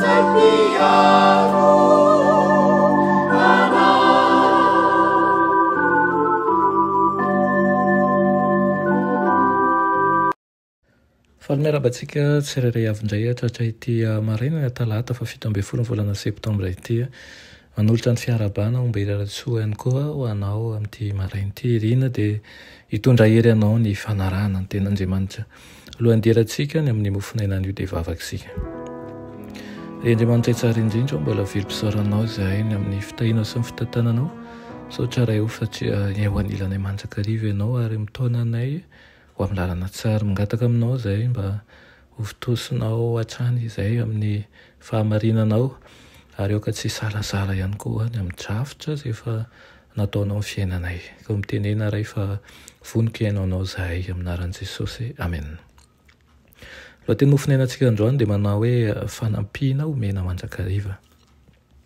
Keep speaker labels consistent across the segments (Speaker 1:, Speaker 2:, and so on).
Speaker 1: izay mpiaro anay.
Speaker 2: Faly miarahaba antsika tsirairay avy indray tratra ity maraina talata faha 17 ny volana septambra ity. Manolotra ny fiarahabana homba irara-tsoa ihany koa ho anao amin'ity maraina ity. Irina dia hitondra hery anao ny fanarahana ny tenin'Andriamanitra. Alohan'ny hidirantsika ny amin'ny mofon'aina anio dia hivavaka isika. Ry Andriamanitra tsara indrindra, mbola velom-pisaoranao izahay ny amin'ny fitahianao sy ny fitantananao. Misaotra Ray o satria eo anilanay mandrakariva ianao ary mitaona anay ho amin'ny lalana tsara. Mangataka aminao izahay mba ho fotosinao hatrany izahay amin'ny fahamarinanao ary aoka tsy hisalasala ihany koa ny amin'ny drafitra izay efa nataonao ny fiainanay. Koa mitenena Ray fa voniko hihaino Anao izahay amin'ny anaran'i Jesosy. Amen. Lohateny mofonainantsika androany dia manao hoe fanampiana omena mandrakariva.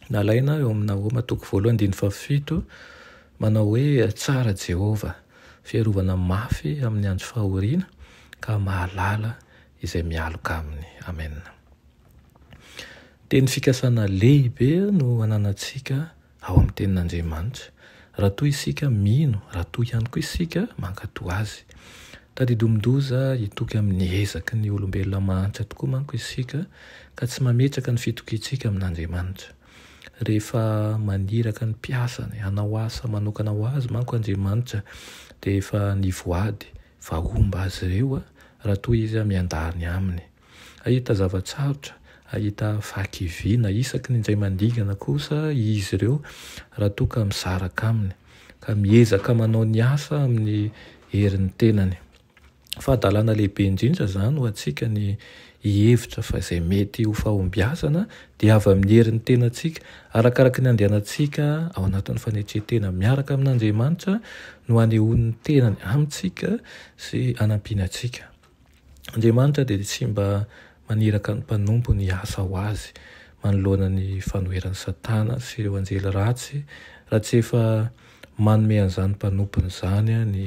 Speaker 2: Nalaina eo amin'ny Nahoma toko voalohany andininy fahafito manao hoe tsara Jehovah, fiarovana mafy amin'ny andro fahoriana ka mahalala izay mialoka aminy. Amen. Teny fikasana lehibe no ananantsika ao amin'ny Tenin'Andriamanitra, raha toa isika mino, raha toa ihany koa isika mankatò azy. Tadidomin-doza hitoky amin'ny ezaky ny olombelona mahantra tokoa manko isika, ka tsy mametraka ny fitokiantsika amin'Andriamanitra. Rehefa maniraka ny mpiasany hanao asa manokana ho azy manko Andriamanitra, dia efa nivoady fa homba azy ireo raha toa izy miandany aminy. Hahita zava-tsarotra, hahita fahakiviana isaky ny indray mandingana kosa izy ireo raha toa ka misaraka aminy, ka miezaka manao ny asa amin'ny herin'ny tenany. Fahadalana lehibe indrindra izany ho antsika ny hihevitra fa izay mety ho fahombiazana dia avy amin'ny herin'ny tenantsika. Arakaraka ny andehanantsika ao anatin'ny fanetren-tena miaraka amin'Andriamanitra no anehoany ny tenany amintsika sy anampiany antsika. Andriamanitra dia tsy mba maniraka ny mpanompony hiasa ho azy manoloana ny fanoheran'i Satana sy ireo anjely ratsy raha tsy efa manome an'izany mpanompony izany ny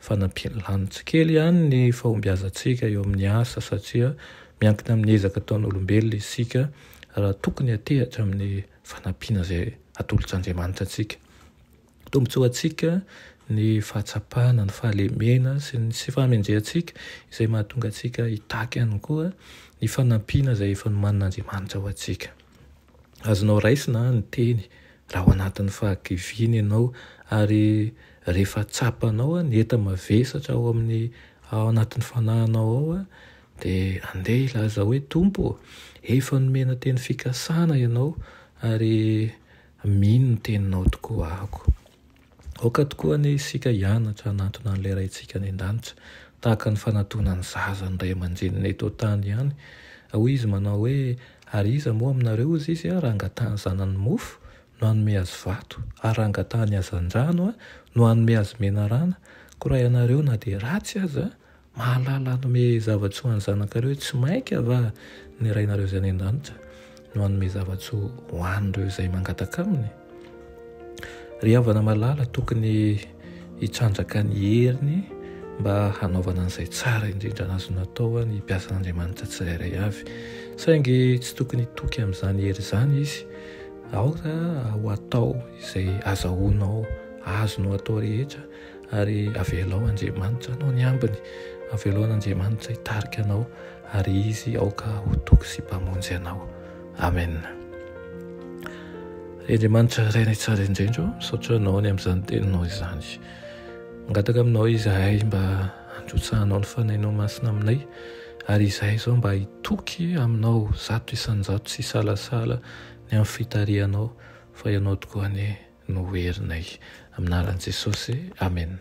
Speaker 2: fanampian'ny lanitra. Kely ihany ny fahombiazantsika eo amin'ny asa satria miankina amin'ny ezaka ataon'olombelona isika raha tokony hatehatra amin'ny fanampiana izay atolotr'Andriamanitra antsika. Tombontsoa antsika ny fahatsapana ny fahalemena sy ny tsy fahamendrehantsika izay mahatonga antsika hitaky ihany koa ny fanampiana izay efa nomanin'Andriamanitra ho antsika. Azonao raisina ny teny raha ao anatin'ny fahakiviana ianao ary rehefa tsapanao ny enta-mavesatra ao amin'ny ao anatin'ny fanahinao ao dia andeha hilaza hoe Tompo ô, efa nomena teny fikasana ianao ary Mino ny teninao tokoa ahako. Aoka tokoa anie isika hianatra hanantona an'ilay Raintsika any an-danitra, tahaka ny fanatonan'ny zaza ny ray aman-dreniny eto an-tany ihany. Hoy izy manao hoe, Ary iza moa aminareo, hozy izy, raha angatahan'ny zanany mofo, no hanome azy vato, ary raha angatahany hazandrano, no hanome azy menarana? Koa raha ianareo, na dia ratsy aza, Mahalala hanome zava-tsoa ny zanakareo tsy mainka va ny Rainareo izay any an-danitra no hanome zava-tsoa ho an'ireo izay mangataka aminy? Ry havana malala, tokony hitrandraka ny heriny mba hanaovana an'izay tsara indrindra azony atao ny mpiasan'Andriamanitra tsirairay avy. Saingy tsy tokony hitoky amin'izany hery izany izy. Aoka ho atao izay azahoanao azonao atao rehetra Ary avelao Andriamanitra hanao ny ambiny, avelao an'Andriamanitra hitarika anao, ary Izy aoka ho toky sy Mpamonjy anao. Amen. Ry Andriamanitra Rainay tsara indrindra ô, misaotra Anao ny amin'izany teninao izany. Mangataka aminao izahay mba handrotsahanao ny Fanahinao Masina aminay, ary izahay izao mba hitoky aminao 100% tsy hisalasala ny amin'ny fitarihanao, fa Ianao tokoa anie no herinay. Amin'ny anaran'i Jesosy, amena.